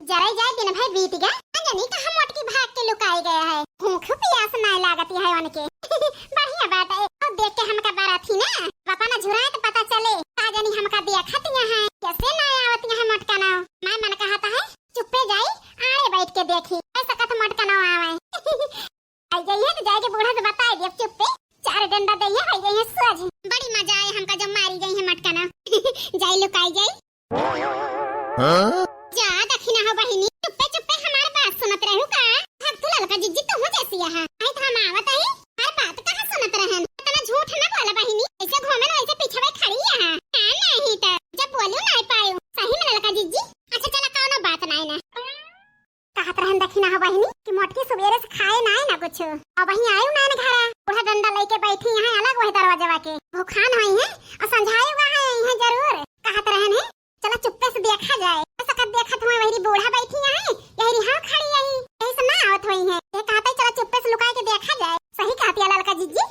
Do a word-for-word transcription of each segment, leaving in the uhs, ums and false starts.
जरई जाए दिन भर बीत गए, ना जानी कहाँ मोटकी भाग के लुकाई गए है। भूख पियास नाय लागत है उनके। बढ़िया बात है, और देख के हमका बरात ही ना, बापा ना झुराए तो पता चले, का जानी हमका देखत यहाँ है, कैसे ना आवत यहाँ मोटका ना। मैं मन कहता है, चुप्पे जाई, आड़े बैठ के देखी, ऐसा कथ मोटका ना आवे। आई गई है तो जाके बूढ़ा से बताई दे, चुप्पे चार डंडा दे है, आई गई है सोझ। बड़ी मजा आए हमका जब मारी गई है मोटका ना। जाई लुकाई जाई। हाँ? जा दखिना हो बहिनी, चुप्पे चुप्पे हमार बात सुनत रहू का? अब तू ललका जिज्जी तू जैसी यहाँ। आई तो हम आवत आई, हर बात कहाँ सुनत रहन? इतना झूठ ना बोला बहिनी, ऐसे घूमे ना वैसे पीछे खड़ी यहाँ। हाँ, नहीं तो जब बोलू ना पायो, सही में ललका जिज्जी। अच्छा चला, कौनो बात नहीं ना। कहत रहन दखिना हो बहिनी कि मोटकी सुबेरे से खाए नाई ना कुछ। अब वहीं आयु नाई ना घरा। बूढ़ा डंडा लेके बैठी यहाँ अलग वही दरवाजवा के। भूखान होई है और संझाए हुआ है यहाँ जरूर। कहत रहन है, चला चुप्पे से देखा जाए। ऐसा कब देखत हुए वही बूढ़ा बैठी यहाँ, यही रिहाव खड़ी यही। यही से ना आवत हुई है। ये कहते चला चुप्पे से लुकाए के देखा जाए। सही कहती है ललका जिज्जी।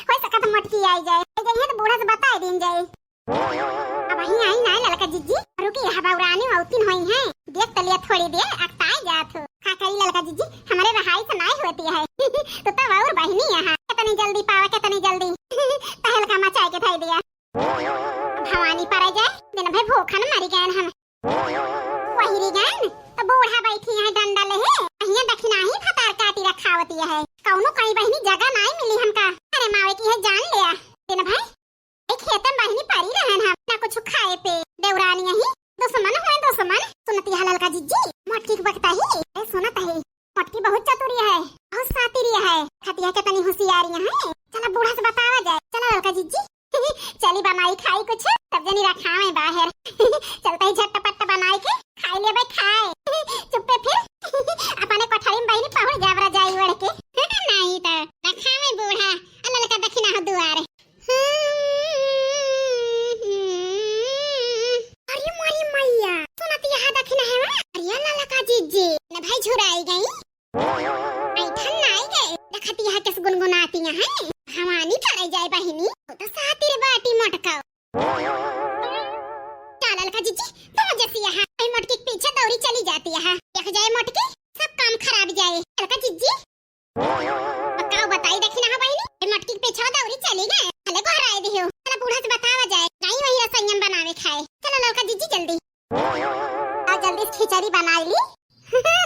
हो सकत मोटकी आई जाए। आई जाइए तो बूढ़ा से बताए दिन जाए। अब वहीं आई ना ललका जिज्जी, रुकी रहा बउरानी औतिन होई है। देख तलिया थोड़ी देर अकताए जात हो। का करी ललका जिज्जी, हमरे रहाई से नाई होती है। तो तब और बहिनी यहाँ कितनी जल्दी पावा, कितनी जल्दी। तहलका मचाए के धई दिया। भवानी पर जाए, दिन भर भूखन मरी गए हम। वही री गए, तो बूढ़ा बैठी है डंडा ले है। अहिया दखिना ही फतार काटी रखा होती है। कौनो कहीं बहिनी जगह नाई मिली हमका। अरे मावे की है जान लिया। दिन भर एक खेते में बहिनी परी रहन हम, ना कुछ खाए पे। देवरानी यही दुश्मन हुए दुश्मन। सुनती है ललका जिज्जी, मोटकी के बकता ही। ए, सुनत है, मोटकी बहुत चतुरी है, बहुत सातिरी है। खतिया के तनी होशियारी है। चला बूढ़ा से बतावा जाए। चला ललका जिज्जी, चली बनाई खाई कुछ, तब जनी रखावे बाहर। चलते ही झटपट बनाई के खाई लेबे खाए। चुप्पे फिर अपने कोठरी में बहिनी पहुड़ जाब रजाई ओढ़ के। नहीं तो रखावे बूढ़ा, आ ललका दखिना हो दुआर। अरे मोरी मैया, सुनत यहाँ दखिना है वा? अरे ललका जिज्जी, न भाई झुराई गई। ऐठन नाई गए, देखत यहाँ किस गुनगुनाती यहाँ। भवानी पड़े जाए बहिनी, वो तो सातिर बाटी मोटका। का ललका जिज्जी, तुम जैसी यहाँ, ऐ मोटकी के पीछे दौड़ी चली जाती यहाँ। देख जाए मोटकी, सब काम खराब जाए। ललका जिज्जी, पक्का बताई देखी ना बहिनी, ए मटकी के पीछे दौरी चली गए। भले गोहराए दियो। चला बूढ़ा से बतावा जाए। जाई वही रसोईया में बनावे खाए। चला ललका जिज्जी जल्दी। आ जल्दी से खिचड़ी बनाई ली।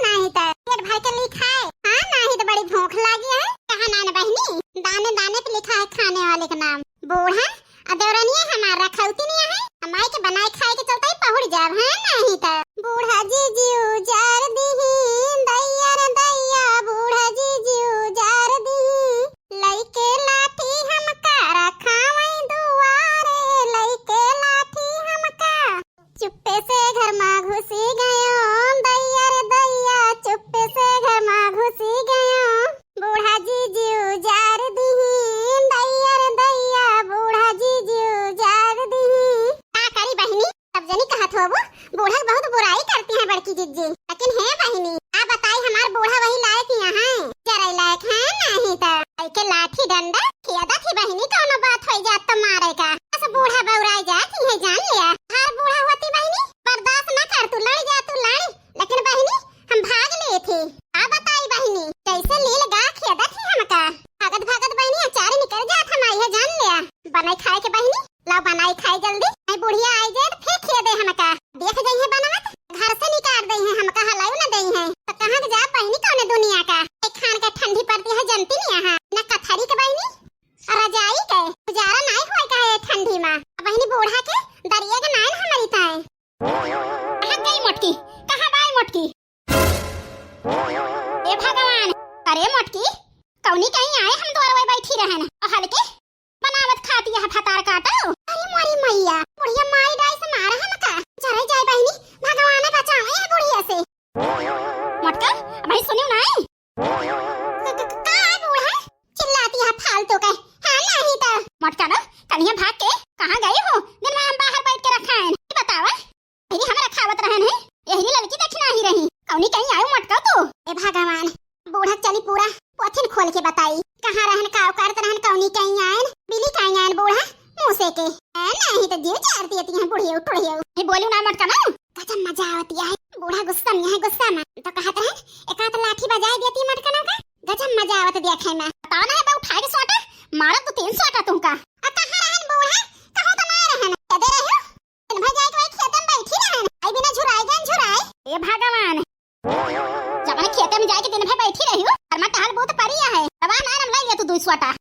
नहीं तो पेट भर के ली खाए। हाँ, नहीं तो बड़ी भूख लागी है। कहा ना ना बहिनी, दाने दाने पे लिखा है खाने वाले का नाम। बूढ़ा आ देवरनिया हमार रखौती नहीं है, हमारे के बनाए खाए के चलते ही पहुड़ जाब, हैं? नहीं तो बूढ़ा जीजी उजार दिही, दैया रे दैया, बूढ़ा जीजी उजार दिही। लइके लाठी हमका रखावई दुआरे, लइके लाठी हमका। चुप्पे से घर मा घुसी गयो, दैया रे दैया, चुप्पे से घर मा घुसी गयो। बूढ़ा जीजी उजार दिही, दैया रे दैया, बूढ़ा जीजी उजार दिही। का करी बहिनी, सब जनी कहत होबो, बूढ़ा के बहुत बुराई करती हैं बड़की जिज्जी। लेकिन हे बहिनी, आ बताई हमार बूढ़ा वही लायक यहाँ है, जराई लायक है नहीं तो। लइके लाठी डंडा, खियादा थी बहिनी, कौनो बात होई जात तो मारे का। बस बूढ़ा बौराई जात ही है जान लिया। हर बूढ़ा होती बहिनी, बर्दाश्त ना कर तू, लड़ जा तू लड़। लेकिन बहिनी, हम भाग लिए थे। का बताई बहिनी, जैसे लील गा खेदत ही हमका। भागत भागत बहिनी अचार निकल जात हम आई है जान लिया। बनाई खाए के बहिनी, लाओ बनाई खाए जल्दी। नहीं बुढ़िया आई जाए तो फिर खेदे हमका। देख जाई है बनावत, घर से निकाल दे है हमका, हलाऊ न दे है। तो कहाँ के जा बहिनी कौन दुनिया का। एक खान के ठंडी पड़ती है जनती नहीं यहाँ। न कथरी के बहिनी, रजाई के गुजारा नहीं होए का है ठंडी मा। बहिनी बूढ़ा के दरिया के नाइन हमारी ताए। कहाँ गई मोटकी? कहाँ बाई मोटकी? ए भगवान, अरे मोटकी, कौनी कहीं आए हम द्वारवे बैठी रहन। और हल्के बनावत खाती यह फतार काटो। अरे मोरी मैया, बुढ़िया माई डाई से मार हमका। जरे जाए बहिनी, भगवान बचावे है बुढ़िया से। मोटका, भाई सुनियो नहीं? क-, क-, का है बूढ़ा? चिल्लाती है फालतू के। हाँ, नहीं तो। मोटका ना, कनिया भाग के कहाँ गई हो? दिन में हम बाहर बैठ के रखा है। ये बतावा, यही हम रखावत रहन है, यही लड़की दक्षिणा ही रही। कौनी कहीं आयो मोटका तू? ए भगवान, बूढ़ा चली पूरा पोथिन खोल के बताई। कहाँ रहन, का करत रहन, कौनी कहीं आयन, बिली कहीं आयन बूढ़ा, मुँह से के। ए, नहीं तो जीव गुस्सा में तो कहत रहन, एक आध लाठी बजाए देती मटकना का, गजब मजा आवत देखे में। बताओ ना बे, उठाए के सोटा, मारब तो तीन सोटा तुमका। आ कहाँ रहन बूढ़ा, कहूँ तो ना रहन, कदे रहो। दिन भर जाए के वही खेते में बैठी रहन, आई बिना झुराए गन झुराए। ए भगवान, जब खेते में जाए के दिन भर बैठी रही हो, और मैं टहल बहुत परी है, तब ना हम ले ले तू दो सोटा।